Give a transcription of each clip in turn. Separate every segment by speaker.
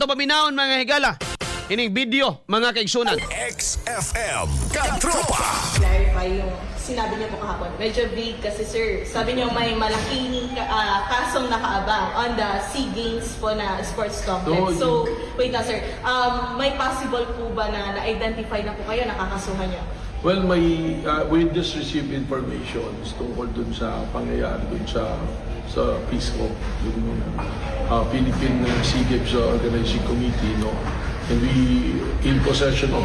Speaker 1: Ito paminawon, mga higala. Ining video, mga kaigsunan.
Speaker 2: XFM Katropa.
Speaker 3: Clarify yung sinabi niyo po kahapon. Medyo vague kasi, sir. Sabi niyo may malaking kasong nakaabang on the SEA Games po na sports complex.
Speaker 4: No,
Speaker 3: So, wait lang, sir. May possible po ba na na-identify na po kayo, nakakasuhan niyo?
Speaker 4: Well, we just received information tungkol dun sa pangyayari dun sa PISCO, yung Philippine SEA Games Organizing Committee, no? And we in possession of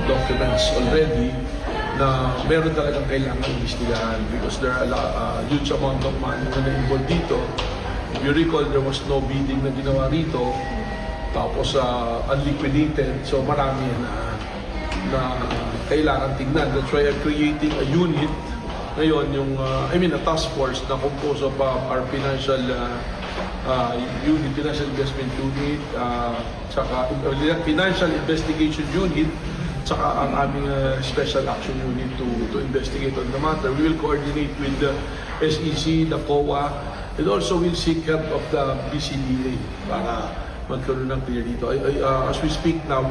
Speaker 4: documents already na meron talagang kailangan imbestigahan because there are a huge amount of money na na-involved dito. If you recall, there was no bidding na ginawa rito. Tapos unliquidated, so marami na kailangan tignan. That's why I'm creating a unit ngayon, yung, I mean, a task force na composed of our financial unit, financial investment unit, tsaka financial investigation unit, tsaka ang aming special action unit to investigate on the matter. We will coordinate with the SEC, the COA, and also we'll seek help of the BCDA para magkaroon ng clear dito. As we speak now,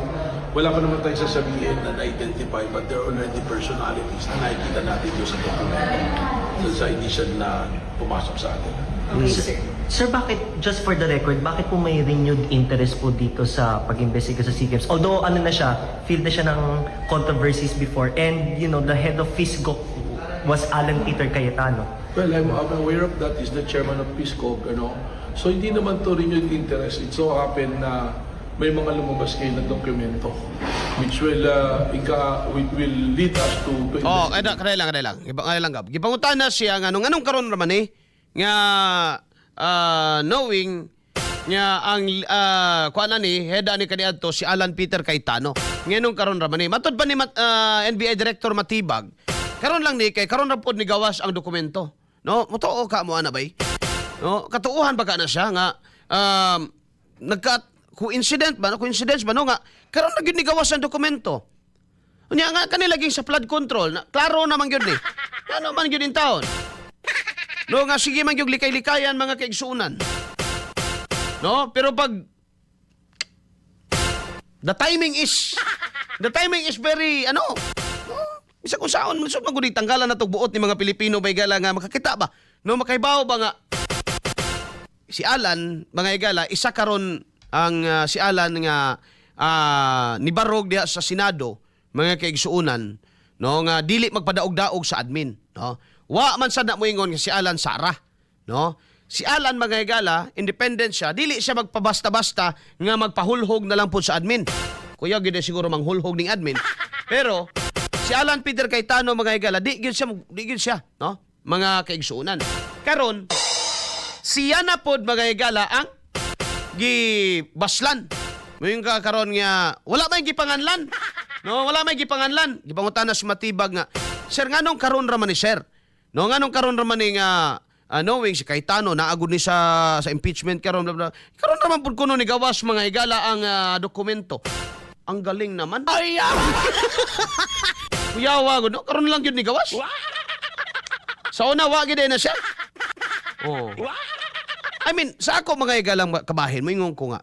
Speaker 4: wala pa naman tayong sasabihin na na-identify, but there are already personalities na nakikita natin doon sa dokumento, sa initial na pumasok sa atin.
Speaker 3: Okay, sir.
Speaker 5: Sir, bakit, just for the record, bakit po may renewed interest po dito sa pag-imbestiga sa SEA Games? Although, ano na siya, filled na siya ng controversies before. And the head of PHISGOC was Alan Peter Cayetano.
Speaker 4: Well, I'm aware of that, is the chairman of PHISGOC, ano. So, hindi naman to renewed interest. It so happened na may mga lumabas ngayon na dokumento which will lead us to
Speaker 1: Oh,
Speaker 4: investigate.
Speaker 1: kada kada lang, kada lang. Iba kada lang, Gab. Gipangutana siya nga nung anong karon raman eh nga knowing nga ang kuan na ni head ani kaniadto si Alan Peter Cayetano. Nganong karon raman eh. Matod pa ni NBI Director Matibag? Karon lang ni kay karon ra pod ni gawas ang dokumento. No, motoo ka mo ana bay? No, katuohan ba ka na siya nga nagka coincident ba no? Coincidence ba no nga karon na gyud ni gawas ang dokumento? Unya nga kanila ging sa flood control na klaro naman gyud ni. Ano man gyud in taon. No nga sige man gyud likay-likayan, mga kaigsuonan. No, pero pag the timing is very ano no, bisa kung saon man man gud tanggalan na buot ni mga Pilipino bay gala nga makakita ba, no, makaibaw ba nga si Alan, mga higala, isa karon ang si Alan nga nibarog diha sa Senado, mga kaigsuonan, no, nga dili magpadaog-daog sa admin, no. Wa man sad na moingon nga si Alan Sara, no. Si Alan, mga higala, independent siya, dili siya magpabasta-basta nga magpahulhog na lang po sa admin. Kuya gid siguro manghulhog ning admin. Pero si Alan Peter Cayetano, mga higala, di gyud siya, no, mga kaigsuonan. Karon siya na pod, mga higala, ang gibaslan. Moingon ka karon nga wala may gipanganlan. No, wala may gipanganlan. Gipangutana si Matibag nga, "Sir, nganong karon ra man ni sir? No, nganong karon ra man ni nga knowing si Cayetano naagod ni sa impeachment karon, bla bla. Karon ra man pud kuno ni gawas, mga higala, ang dokumento." Ang galing naman. Ay! Kuyawa gud no, karon lang gyud ni gawas. Sa una wa gyud na siya. Oh. I mean, sa ako, mga higalang kabahin, moingon ko nga,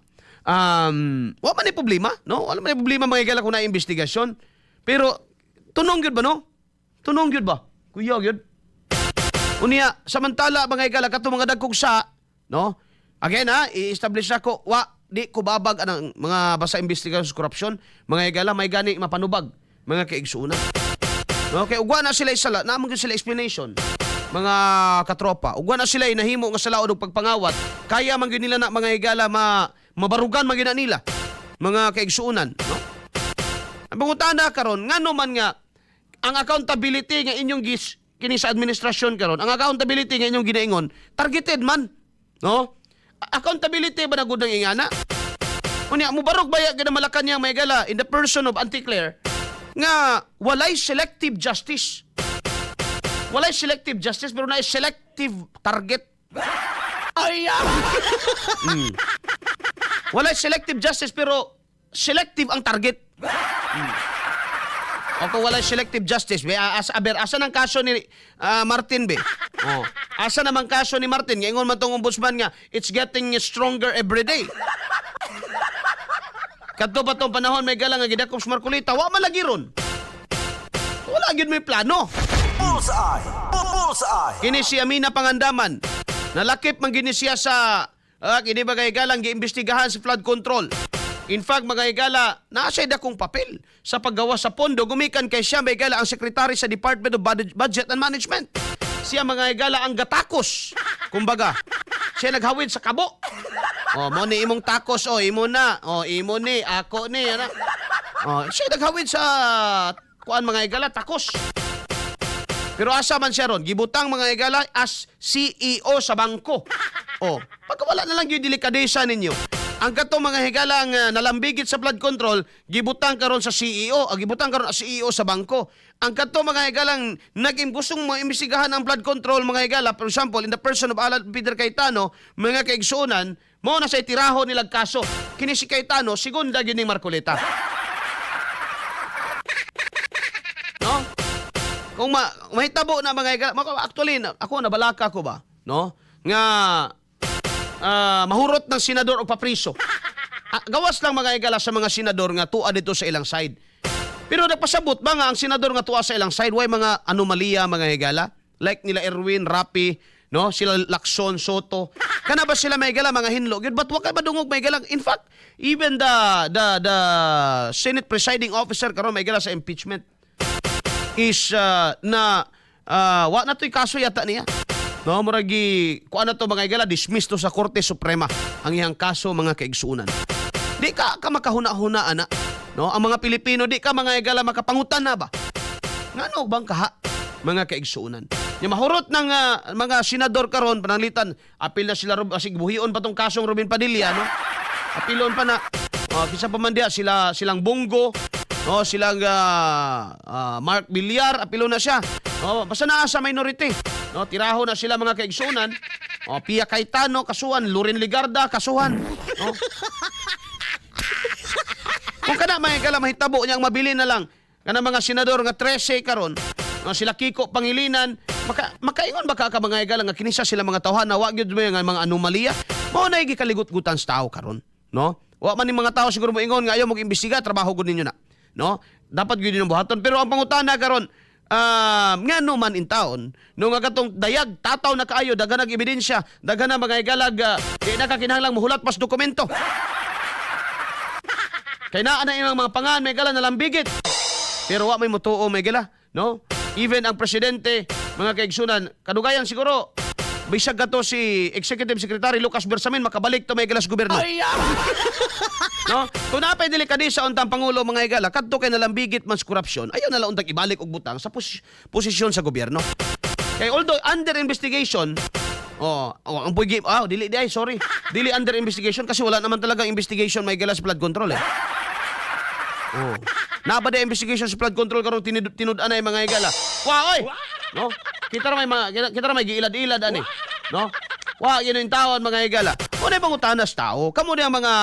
Speaker 1: wa man ni problema, no? Wala man ni problema, mga higala, kung na investigasyon. Pero, tunong gyud ba, no? Tunong gyud ba? Kuya gyud. Unya, samantala, mga higala, kato mga dagkog sa, no? Again ha, i-establish na ko, wa, di ko babag anang mga basta investigasyon sa korupsyon, mga higala, may gani mapanubag, mga kaigsuonan. No, kay ugwa na sila isala, naa man gyud sila explanation. Mga katropa, ugwa na sila nahimo nga sala og pagpangawat, kaya man gyud nila na, mga higala, ma mabarugan man gyud na nila, mga kaigsuonan, no? Ang pangutana karon, ngano man nga ang accountability nga inyong gis kini sa administrasyon karon, ang accountability nga inyong ginaingon, targeted man, no? Accountability ba na gud ang ingana? Unya mubarog baya gid ang Malacanang, mga higala, in the person of Auntie Claire, nga walay selective justice. Walay selective justice pero na selective target. Ay! Walay selective justice pero selective ang target. O kung walay selective justice, be, aber, asa ng kaso ni Martin be? Oh. Asa naman kaso ni Martin? Ngayon man tong ombudsman nga, it's getting stronger every day. Kadto pa tong panahon may gala nga gidakop si Marcoleta, wa man lagi ron. Wala gyud may plano.
Speaker 2: Bullseye! Bullseye!
Speaker 1: Kini si Amina Pangandaman. Nalakip man gini siya sa kini ba kay galang giimbestigahan sa flood control. In fact, mga higala, naa siya dakong papel sa paggawa sa pondo. Gumikan kay siya, may higala, ang sekretary sa Department of Budget and Management. Siya, mga higala, ang gatakos. Kumbaga, siya naghawid sa kabo. Oh, mo ni imong takos, oh, imo na. Oh, imo ni, ako ni, ana. Oh, siya naghawid sa kuan, mga higala, takos. Pero asa man siya ron, gibutang, mga higala, as CEO sa bangko. Oh, pagkawala na lang yung delikadesa ninyo. Ang katong mga higala ang nalambigit sa flood control, gibutang karon sa CEO, gibutang karon as CEO sa bangko. Ang katong mga higalang naging gustong mga imbestigahan ang flood control, mga higala, for example, in the person of Alan Peter Cayetano, mga kaigsuonan, mao na sa itiraho nilang kaso. Kini si Cayetano, segunda gyud ning Marcoleta. No? Kung mahitabo na, mga higala, actually ako nabalaka ko ba, no? Nga mahurot ng senador og papriso. Gawas lang, mga higala, sa mga senador nga tuwa dito sa ilang side. Pero nagpasabot ba nga ang senador nga tuwa sa ilang side way mga anomalya, mga higala? Like nila Erwin, Rapi, no? Sila Lacson, Sotto. Kana ba sila, mga higala, mga hinlo? Gyud but wa kay madungog, mga higala. In fact, even the Senate presiding officer karon, mga higala, sa impeachment is na wa na to'y kaso yata niya. No, murag gi kuan na to, mga higala, dismiss to sa Korte Suprema ang iyang kaso, mga kaigsuonan. Di ka ka makahuna-huna ana. No, ang mga Pilipino di ka, mga higala, makapangutan na ba? Ngano bang kaha, mga kaigsuonan? Nya mahurot ng mga senador karon pananglitan apil na sila asig buhion pa tong kasong Robin Padilla, no? Apilon pa na. Oh, kinsa pa man diya sila, silang Bong Go, no, silang Mark Villar, apilon na siya. No, basta naa sa minority. No, tiraho na sila, mga kaigsuonan. Oh, Pia Cayetano kasuhan, Loren Legarda kasuhan. No? Kung kana, mga higala, mahitabo niyang mabili na lang kana mga senador nga 13 karon, no, sila Kiko Pangilinan, makaingon ba ka, mga higala, nga kinisa sila mga tawhan na wa gyud mo nga mga anomalya? Mao na gikaligot-gutan sa tao karon, no? Wa man ni mga tao siguro moingon nga ayaw mag-imbestiga, trabaho gud ninyo na, no? Dapat gyud ninyong buhaton, pero ang pangutana karon, ngano man in taon no nga katong dayag tataw na kaayo, daghan nag ebidensya, daghan na, mga higalag, di na ka kinahanglang muhulat pas dokumento kay naa na ilang mga pangan, may gala, nalambigit. Pero wa may mutuo, may gala, no? Even ang presidente, mga kaigsunan, kadugayan siguro, bisag kato si Executive Secretary Lucas Bersamin makabalik to, may gala, sa gobyerno. No? Kung napay delikadesa untang pangulo, mga higala, kadto kay nalambigit man sa korupsyon, ayaw na lang untang ibalik og butang sa posisyon sa gobyerno. Kay although under investigation, oh, ang puigi, dili di ay, sorry. Dili under investigation kasi wala naman talagang investigation, may gala, sa flood control eh. Oh. Naa ba di investigation sa flood control karon tinud-an ay, mga higala? Wa oy. No? Kita ra may giilad-ilad ani. No? Wa yun yung tawon, mga higala. Unay pangutana sa tao, kamo diyang mga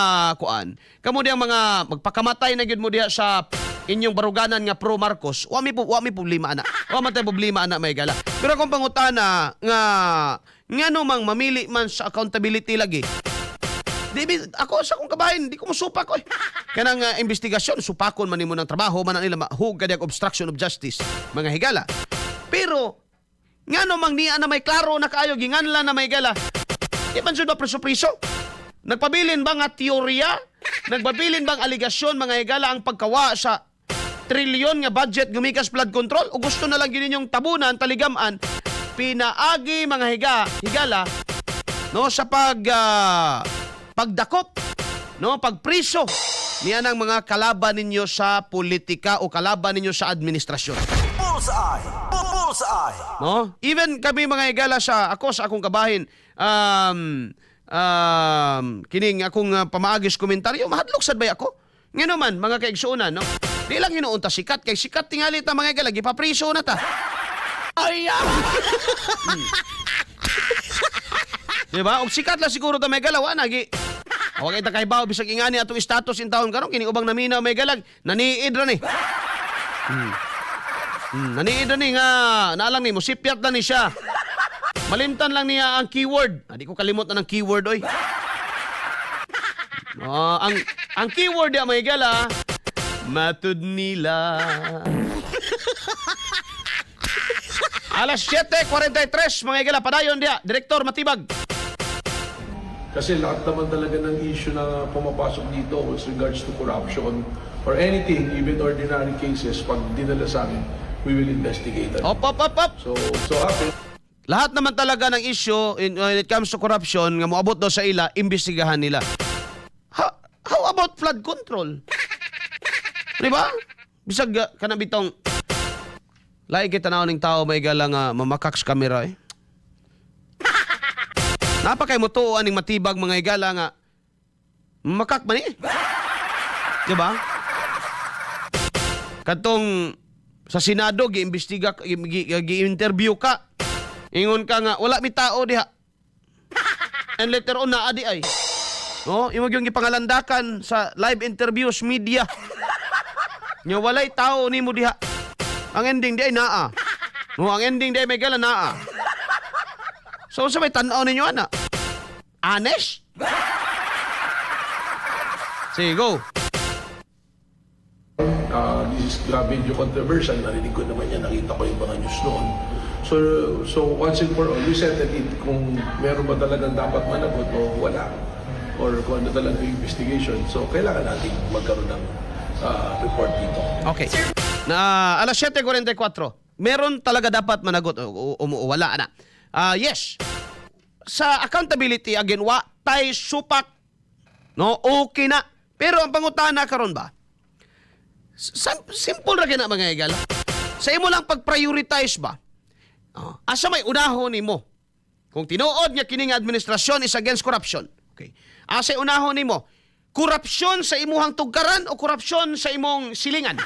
Speaker 1: kuan, kamo diyang mga magpakamatay na gyud mo diha sa inyong baruganan nga pro Marcos, wa mi problema ana. Wa man tay problema ana, mga higala. Pero kung pangutana nga ngano mang mamili man sa accountability lagi, di ako sa akong kabahin, di ko musupak oy. Kanang investigasyon, supakon man nimo ng trabaho, man na nila mahug ka diyang obstruction of justice, mga higala. Pero ngano mang niya na may klaro na kaayo ginganla na may higala. Di man jud ba priso-priso? Nagpabilin ba nga teorya? Nagpabilin bang aligasyon, mga higala, ang pagkawa sa trilyon nga budget gumikas flood control o gusto na lang yun inyong tabunan, taligaman, pinaagi, mga higala, no, sa pagdakop, no, pagpriso niya ng mga kalaban ninyo sa politika o kalaban ninyo sa administrasyon?
Speaker 2: Bullseye! Bullseye!
Speaker 1: No, even kami, mga higala, sa ako sa akong kabahin, kining akong pamaagis komentaryo, mahadlok sad bay ako. Ngano man, mga kaigsuonan, no, di lang hinuon ta sikat kay sikat tingali ta, mga higala, gipapriso na ta. Di ba? Og sikat lang siguro ta, may gala, wa na gi. Wa kay ta kahibaw bisag ingani atong status in taon karon kini ubang naminaw, may galag, naniid ra ni. Naniid ra ni nga naalang ni musipyat na ni siya. Malimtan lang niya ang keyword. Di ko kalimot na ng keyword oy. Oh, ang keyword diya, mga higala, matud nila. Alas 7:43, mga higala, padayon diya. Direktor Matibag.
Speaker 4: Kasi lahat naman talaga ng issue na pumapasok dito with regards to corruption or anything, even ordinary cases, pag dinala sa amin, we will investigate it.
Speaker 1: Op, op, op, op.
Speaker 4: So happen,
Speaker 1: Lahat naman talaga ng issue when it comes to corruption nga moabot daw sa ila, imbestigahan nila. How about flood control? Di ba? Bisag kana bitong lahi kay tanaw ning tao may gala nga mamakak sa kamera eh. Napakay mo tuo aning Matibag, mga higala, nga makak man eh. Di ba? Katong sa Senado giimbestiga, gi-interview ka. Ingon ka nga wala mi tao diha. And later on naa di ay. No, imo yung gipangalandakan sa live interviews media. Nya walay tao nimo diha. Ang ending di ay naa. No, ang ending di ay may gala naa. So sa may tan-aw ninyo ana? Honest? Sige, go.
Speaker 4: This is medyo controversial. Narinig ko naman yan, nakita ko yung mga news noon. So once and for all, we settled it kung meron ba talagang dapat managot o wala. Or kung ano talaga yung investigation. So, kailangan natin magkaroon ng report dito.
Speaker 1: Okay. Na alas 7:44. Meron talaga dapat managot o wala na. Ah, yes. Sa accountability again, wa tay supak. No, okay na. Pero ang pangutana karon ba? Simple ra gyud na, mga higala. Sa imo lang pag-prioritize ba? Oh, asa may unahon nimo? Kung tinuod nga kini nga administrasyon is against corruption. Okay. Asa unahon nimo? Korupsyon sa imuhang tugkaran o korupsyon sa imong silingan?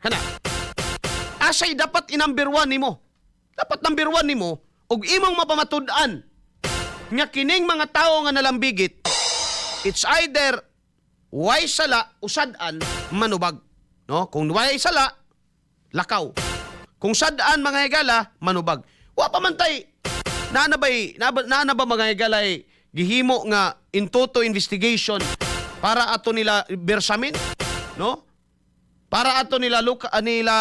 Speaker 1: Kana. Asay dapat i-number one nimo? Dapat number one nimo og imong mapamatud-an nga kining mga tawo nga nalambigit, it's either way sala o sad-an, manubag. No? Kung way sala, lakaw. Kung sad-an, mga higala, manubag. Wa pa man tay naa na ba, mga higala, gihimo nga in toto investigation para ato nila Bersamin, no? Para ato nila luka, nila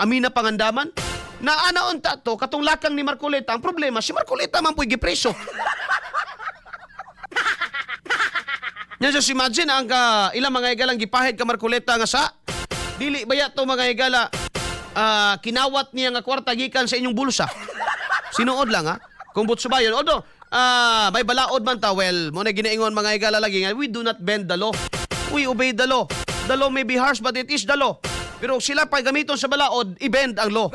Speaker 1: Amina Pangandaman? Na ana unta to katong lakang ni Marcoleta. Ang problema, si Marcoleta man po'y gipreso. Nya just imagine ang ka, ilang mga higalang gipahid ka Marcoleta nga sa dili baya to, mga higala, kinawat niya nga kwarta gikan sa inyong bulsa. Sinuod lang ha. Kung butsubayon. Although, may balaod man ta, well, mo na ginaingon, mga higala, lagi nga, we do not bend the law. We obey the law. The law may be harsh, but it is the law. Pero sila pa gamiton sa balaod, i-bend ang law.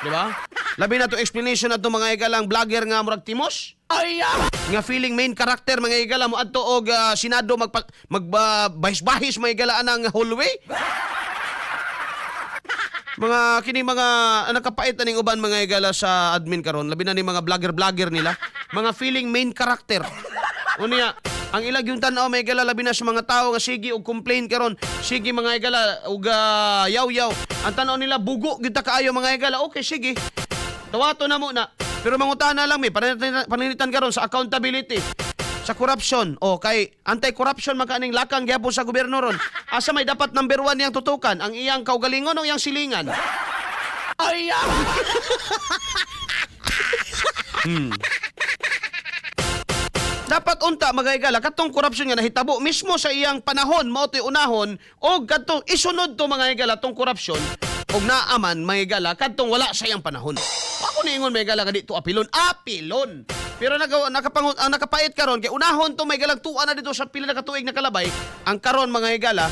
Speaker 1: Di ba? Labi na to explanation na to, mga higalang vlogger nga murag timos. Ay! Nga feeling main character, mga higala, mo adto og Senado magpa, mag bahis-bahis, mga higala, anang hallway. Mga kini mga nakapait aning uban, mga higala, sa admin karon, labi na ni mga vlogger-vlogger nila, mga feeling main character. Unya, ang ilag yung tan-aw, mga higala, labi na sa mga tao nga sige og complain karon, sige, mga higala, og yaw-yaw. Ang tan-aw nila bugo gyud ta kaayo, mga higala. Okay, sige. Tawato na mo na. Pero mangutana lang mi, pananglitan karon sa accountability, sa corruption o kay anti-corruption man kaning lakang gyapon sa gobyerno ron. Asa may dapat number one niyang tutukan? Ang iyang kaugalingon o iyang silingan? Ay! Dapat unta, mga higala, katong corruption nga nahitabo mismo sa iyang panahon mao to'y unahon og kadtong isunod to, mga higala, tong corruption og naaman, mga higala, kadtong wala sa iyang panahon. Ako niingon, mga higala, nga di to apilon, apilon. Pero ang nakapait karon kay unahon to may galang tuwa na dito sa pila na katuig na kalabay, ang karon, mga higala,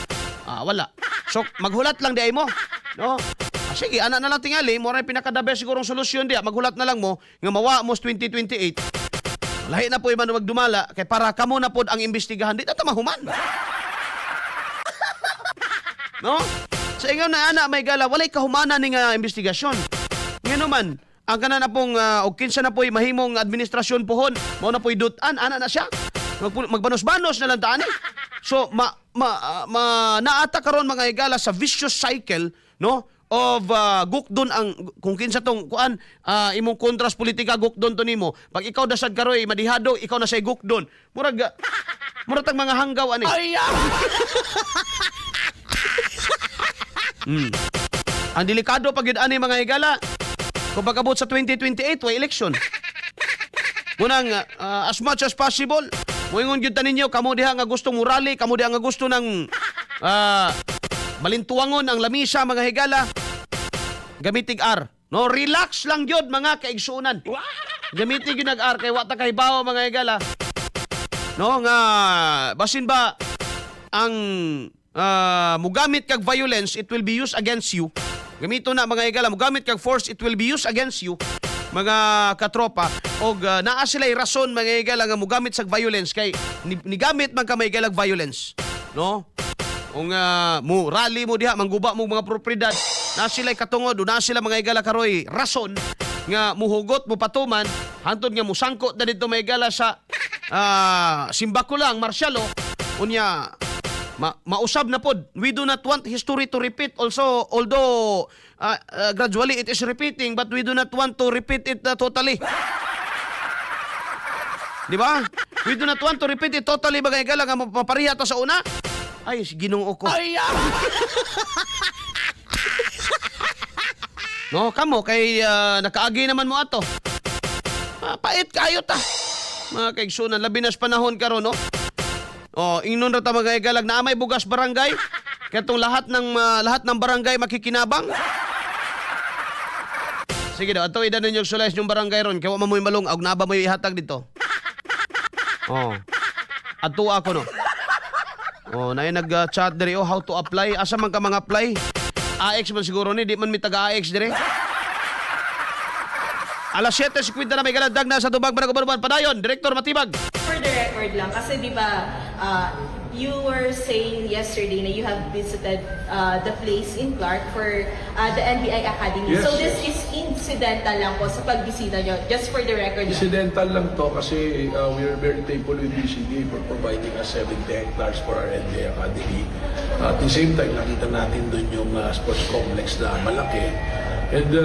Speaker 1: wala. So maghulat lang di ay mo. No? Ah, sige, ana na lang tingali, mo ra pinaka the best sigurong solusyon diya, maghulat na lang mo nga mawa mo sa 2028. Lahi na po iba na magdumala kay para kamo na pod ang imbestigahan, di na ta mahuman. No? Sa ingon na ana may gala, walay kahumana ni nga investigasyon. Ngano man ang kana na pong og kinsa na po'y mahimong administrasyon pohon, mao na po'y dutan ana na siya. Magbanos-banos na lang taan eh. So ma, ma, ah, ma naata karon, mga higala, sa vicious cycle, no? of gukdon ang kung kinsa tong kuan imong kontras politika, gukdon to nimo. Pag ikaw dasad karoy madihado, ikaw na say gukdon. Murag tag mga hanggaw ani. Ang delikado pag yun ani, mga higala. Kung pag-abot sa 2028, way election. Munang as much as possible, moingon gyud ta ninyo, kamo diha nga gusto mo rally, kamo diha nga gusto ng balintuangon ang lamisa, mga higala. Gamitig R. No, relax lang gyud, mga kaigsuonan. Gamitig gyud nag R kay wa ta kahibaw, mga higala. No, nga basin ba ang mugamit kag violence, it will be used against you. Gamito na, mga higala, mugamit kag force, it will be used against you, mga katropa. Og naa sila'y rason, mga higala, nga mugamit sa violence kay nigamit man ka, mga higala, violence. No? Kung mo rally mo diha, mangguba mo mga propriedad, na sila'y katungod, o naa sila, mga higala, karoy rason nga muhugot, mo patuman, hantod nga musangko na dito, mga higala, sa simbako lang, martial law, unya mausab na pod. We do not want history to repeat also, although gradually it is repeating, but we do not want to repeat it totally. Di ba? We do not want to repeat it totally, mga higala, nga mapariha ta sa una. Ay, Ginoo ko. Ay, no, kamo kay nakaagi naman mo ato. Ah, pait kayo ta. Mga kaigsunan, labi na sa panahon karon, no? Oh, ingnon ra ta, mga higalag, naa may bugas barangay. Katong lahat ng barangay makikinabang. Sige daw, ato idan ninyo sulay yung barangay ron kay wa man mo'y malung og naa ba mo'y ihatag dito. Oh. Adto ako, no. Oh, naay nag-chat diri, oh, how to apply. Asa man ka mga apply? AX man siguro ni, di man mi taga AX dire. Alas 7:50 na may galandag na sa tubag Barangay. Padayon, Director Matibag.
Speaker 3: For the record lang, kasi di ba, you were saying yesterday na you have visited the place in Clark for the NBI Academy.
Speaker 4: Yes.
Speaker 3: So this is incidental lang po sa pagbisita nyo, just for the record lang.
Speaker 4: Incidental lang to kasi we are very thankful with BCD for providing us 70 hectares for our NBI Academy. At the same time, nakita natin dun yung sports complex na malaki. And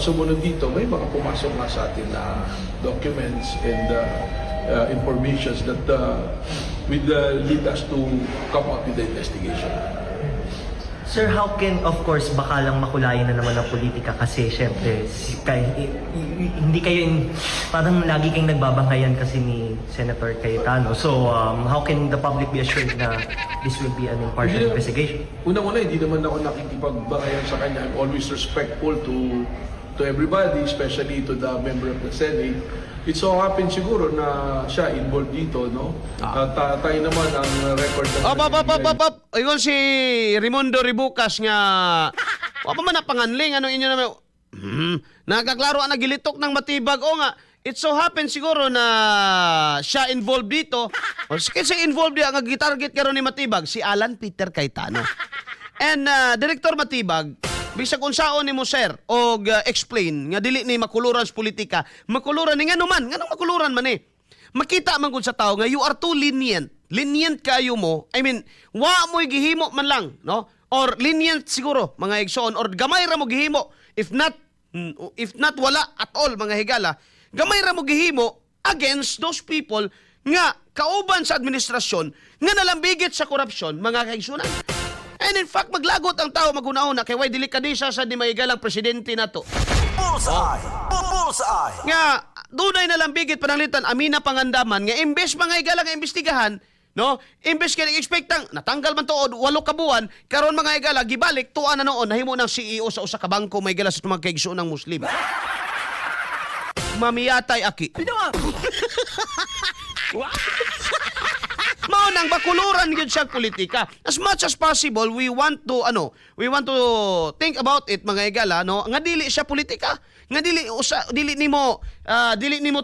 Speaker 4: sumunod dito, may mga pumasok nga sa atin na documents and informations that will lead us to come up with the investigation.
Speaker 5: Sir, how can, of course, baka lang makulayan na naman ang politika kasi syempre, hindi kayo, parang lagi kayong nagbabangayan kasi ni Senator Cayetano. So, how can the public be assured na this will be an impartial
Speaker 4: Hindi.
Speaker 5: Investigation?
Speaker 4: Unang-una, hindi naman ako nakikipagbangayan sa kanya. I'm always respectful to everybody, especially to the member of the Senate. It so happened siguro na siya involved dito, no? At tayo naman ang record ng
Speaker 1: Op, op, op, op, op, op. Ingon si Raimundo Rebucas nga wa pa man na panganling ano inyo naman. Nakaklaro ang nagilitok ng Matibag o nga it so happen siguro na siya involved dito. O kasi involved diya nga gitarget karon ni Matibag si Alan Peter Cayetano. And Director Matibag, bisag unsaon nimo, sir, og explain nga dili ni makuluran sa politika, makuluran ni ngano man, nganong makuluran man eh. Makita man gud sa tao nga you are too lenient. Lenient kayo mo. I mean, wa mo'y gihimo man lang, no? Or lenient siguro, mga igsoon, or gamay ra mo gihimo. If not wala at all, mga higala, gamay ra mo gihimo against those people nga kauban sa administrasyon nga nalambigit sa korupsyon, mga kaigsunan. And in fact, maglagot ang tao maghuna-huna kay way delikadesa sa di mahigalang presidente nato.
Speaker 2: Bullseye! Bullseye!
Speaker 1: Nga dunay nalambigit pananglitan amina pangandaman nga imbes mga higala nga imbestigahan, no, imbes kay expectang natanggal man tuod 8 ka buwan, karon, mga higala, gibalik tuan na noon nahimo ng CEO sa usa ka bangko, may higala, sa mga kaigsuon ng Muslim. Mamiyatay aki. Mao nang bakuluran gyud siya politika. As much as possible, we want to ano, we want to think about it, mga higala, no, nga dili siya politika. Nga dili usa dili nimo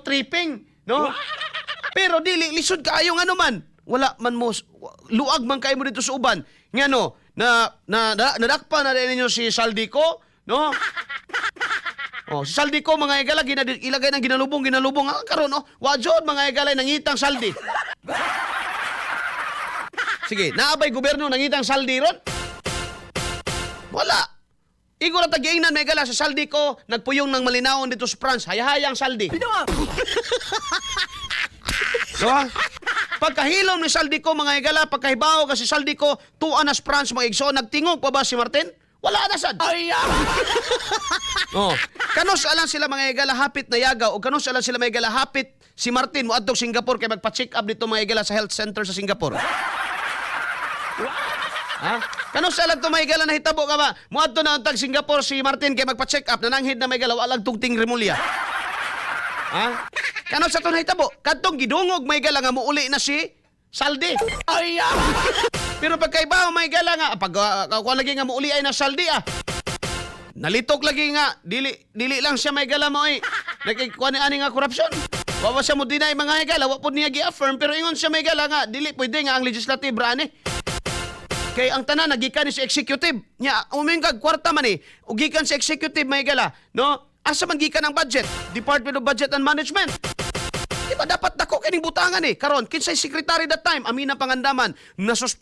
Speaker 1: tripping, no? Pero dili lisod kaayo nga man. Wala man mo luag man kayo mo dito sa uban. Nga no, na nadakpa na din ninyo si Zaldy Co, no? Oh, si Zaldy Co, mga higala, ilagay ng ginalubong, ginalubong. Ah, karon oh, wa jud, mga higala, nangitang Zaldy. Sige, naa bay gobyerno nangitang Zaldy ron? Wala. Igo ra tagiingnan, may gala, sa Zaldy Co, nagpuyong ng malinawon dito sa France. Hayahayang Zaldy. Diba? Pagkahilom ni Zaldy Co, mga higala, pagkahibaw kasi Zaldy Co, tuwa na sa France, mga igsoon, nagtingog pa ba si Martin? Wala na sad. Ay, oh. Kanus alang sila, mga higala, hapit na yagaw o kanus alang sila, mga higala, hapit si Martin moadtog Singapore kay magpa-check up dito, mga higala, sa health center sa Singapore. Ha? Kanus alang to, mga higala, nahitabo ka ba? Moadto na ang tag Singapore si Martin kay magpa-check up, nananghid na may higala, walang tugting Remulla. Ha? Kano sa to nahitabo? Kadtong gidungog, may gala, nga muuli na si Zaldy. Ay! Pero pagkaiba may gala nga pag kuan lagi nga muuli ay na Zaldy ah. Nalitok lagi nga dili dili lang siya may gala mo ay nagkuan ni ani nga korupsyon. Wa ba siya mo deny, mga higala, wa pud niya gi-affirm, pero ingon siya, may gala, nga dili pwede nga ang legislative ra ani. Kay ang tanan nagikan ni sa executive. Nya umingkag kwarta man eh. Ug gikan sa executive, may gala, no? Asa man gikan ang budget? Department of Budget and Management. Di ba dapat dako kining butangan eh? Karon, kinsay secretary that time? Amina Pangandaman,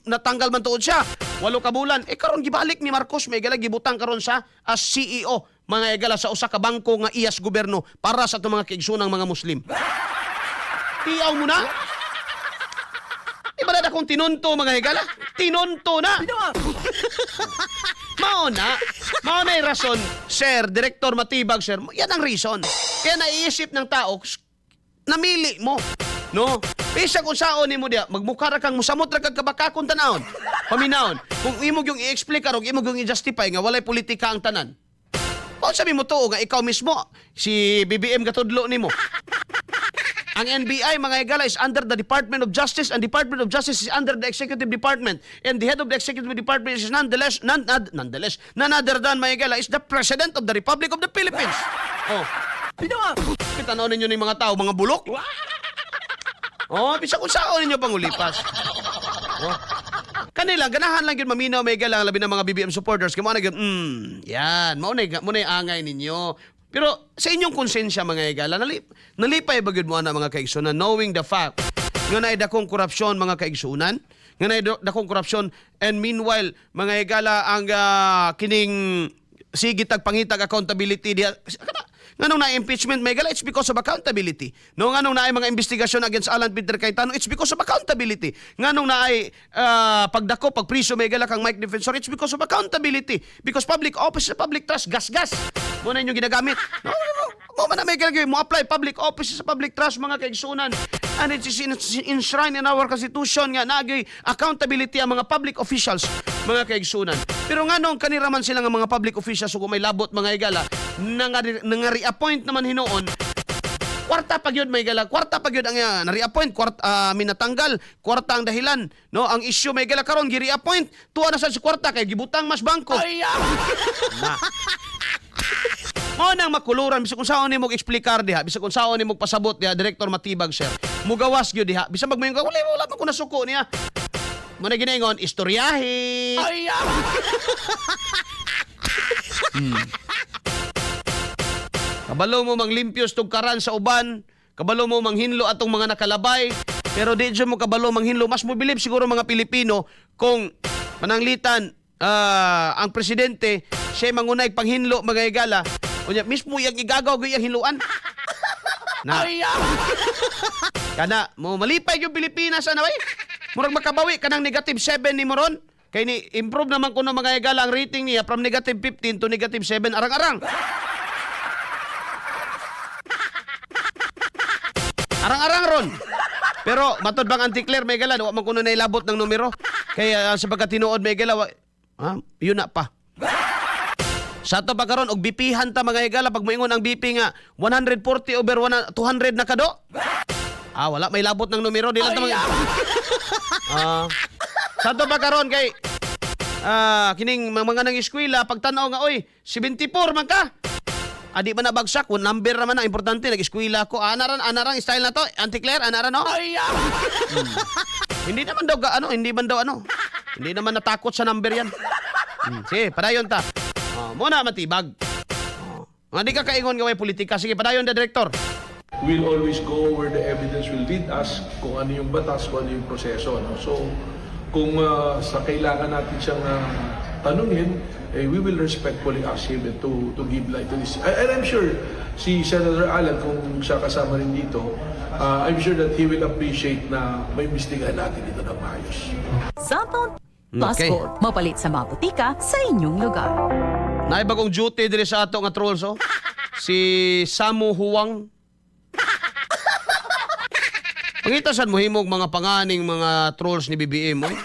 Speaker 1: natanggal man tuod siya. 8 ka bulan. Eh karon gibalik ni Marcos, may gala, gibutang karon sa as CEO, mga higala, sa usa ka bangko nga iyas gobyerno para sa atong mga kaigsoonang mga Muslim. Tiyaw mo na. Di ba na akong tinunto, mga higala? Tinunto na! Mao na. Mao na yung rason, Sir, Director Matibag, sir. Yan ang reason. Kaya naiisip ng tao, namili mo. No? Bisa kung saon nimo diya, magmukha ra kang musamot ra kag kabakakon tanawon. Paminawon. Kung imo yung i-explain karon, imo yung i-justify nga walay politika ang tanan. O sabi mo tuo nga ikaw mismo si BBM gatudlo nimo. Ang NBI, mga higala, is under the Department of Justice and Department of Justice is under the Executive Department. And the head of the Executive Department is nonetheless, nonetheless, none other than, mga higala, is the President of the Republic of the Philippines. Oh. Tanaw ninyo ng mga tao, mga bulok. Oh, bisa kung saan ninyo pangulipas. Oh. Kanila, ganahan lang yun maminaw, may galang, labi ng mga BBM supporters. Kaya mo na yun, yan, mao na yung angay ninyo. Pero sa inyong konsensya, mga higala, nalipay ba gyud mo ana, mga kaigsunan, knowing the fact nga naay dakong korupsyon, mga kaigsunan, nga naay dakong korupsyon, and meanwhile, mga higala, ang kining sige tag pangitag accountability diha kana nganong na impeachment, may gala, it's because of accountability, no? Nganong naay mga investigasyon against Alan Peter Cayetano, it's because of accountability. Nganong naay pagdako, pagpriso, may gala, kang Mike Defensor, it's because of accountability, because public office is public trust. Gas gas mo na inyong ginagamit, no? Mo man na, may gala, mo apply public office sa public trust, mga kaigsunan, and it is enshrined in our constitution nga naagay accountability ang mga public officials, mga kaigsunan. Pero nganong kanira man sila nga mga public officials ug may labot, mga higala, nga reappoint naman hinuon, kwarta pa gyud, may gala, kwarta pa gyud ang na-reappoint, kwarta minatanggal, kwarta ang dahilan, no? Ang issue, may gala, karon gi-reappoint, tuwa na sa kwarta kay gibutang mas bangko na. Mao nang makuluran bisag kung saon nimo eksplikar diha, bisag kung saon nimo pasabot diha, Director Matibag, sir. Mugawas gyud diha. Bisag magmayon ka, wala wala man ko nasuko niya. Mo na ginaingon, istoryahe. Kabalo mo manglimpyos tugkaran sa uban, kabalo mo manghinlo atong mga nakalabay, pero di dyan mo kabalo manghinlo. Mas mo bilib siguro mga Pilipino kung mananglitan ang presidente siya mangunay panghinlo, mga higala. Unya mismo iyang igagaw gyud iyang hinluan. Na. Kana mo malipay yung Pilipinas ana bay. Murag makabawi kanang negative 7 ni moron. Kay ni improve naman kuno, mga higala, ang rating niya from negative 15 to negative 7 arang-arang. Arang-arang ron. Pero matod bang anti-clear, may gala, wa man kuno nailabot ng numero. Kaya sa pagkatinuod, may gala, ha, yun na pa. Sa ato pa karon og BP-han ta, mga higala, pag moingon ang BP nga 140 over 1, 200 na kado. Ah, wala may labot ng numero, di lang ta mga. Ah. Sa ato pa karon kay kining mga nang eskwela pagtan-aw nga, oy, 74 man ka. Adi ba nabagsak? Kung number naman ang importante, nag-eskwela ko. Anaran, anarang style na to. Auntie Claire, anaran, no? Hindi naman daw, ano, hindi man daw, ano. Hindi naman natakot sa number yan. Sige, padayon ta. Oh, muna matibag. Oh. Nga di ka kaingon nga may politika. Sige, padayon da, Director.
Speaker 4: We'll always go where the evidence will lead us, kung ano yung batas, kung ano yung proseso. No? So, kung sa kailangan natin siyang tanungin, eh, we will respectfully ask him to give light to this. And I'm sure si Senator Alan, kung siya kasama rin dito, I'm sure that he will appreciate na may imbestigahan natin ito na maayos.
Speaker 6: Xanthone Plus Gold. Mapalit sa mga botika sa inyong lugar.
Speaker 1: Naay bagong duty diri sa ato nga trolls oh. Si Samu Huwang. Pangitasan mo himog mga panganing mga trolls ni BBM oy.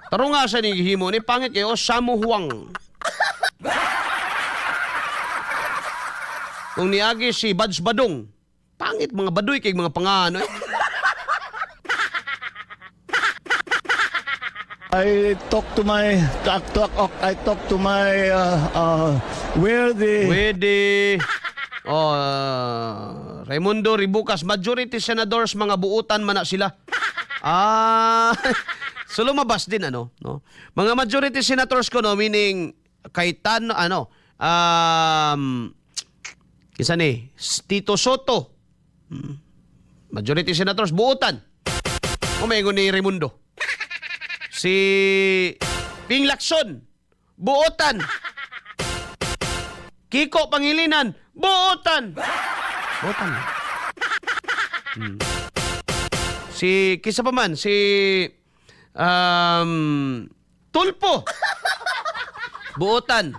Speaker 1: Tarong nga sa ni himo ni pangit kayo Samu Huwang. Kung niagi si Buds Badong, pangit mga baduy kay mga pangano eh.
Speaker 7: I talk to my talk, talk, I talk to my where the
Speaker 1: Pwede. Oh, Raimundo Ribucas, majority senators mga buutan man na sila. So lumabas din ano, no? Mga majority senators ko no, meaning kay Tan ano, isa ni Tito Soto. Majority senators buutan. Umaingon ni Raimundo. Si Ping Lacson, buutan. Kiko Pangilinan, buotan. Buotan. Si kisa pa man si Tulpo. Buotan.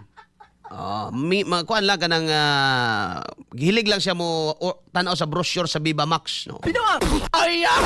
Speaker 1: Oh, mi ma, kuan lang kanang gihilig lang siya mo o, tanaw sa brochure sa Viva Max, no. Ay! Ah!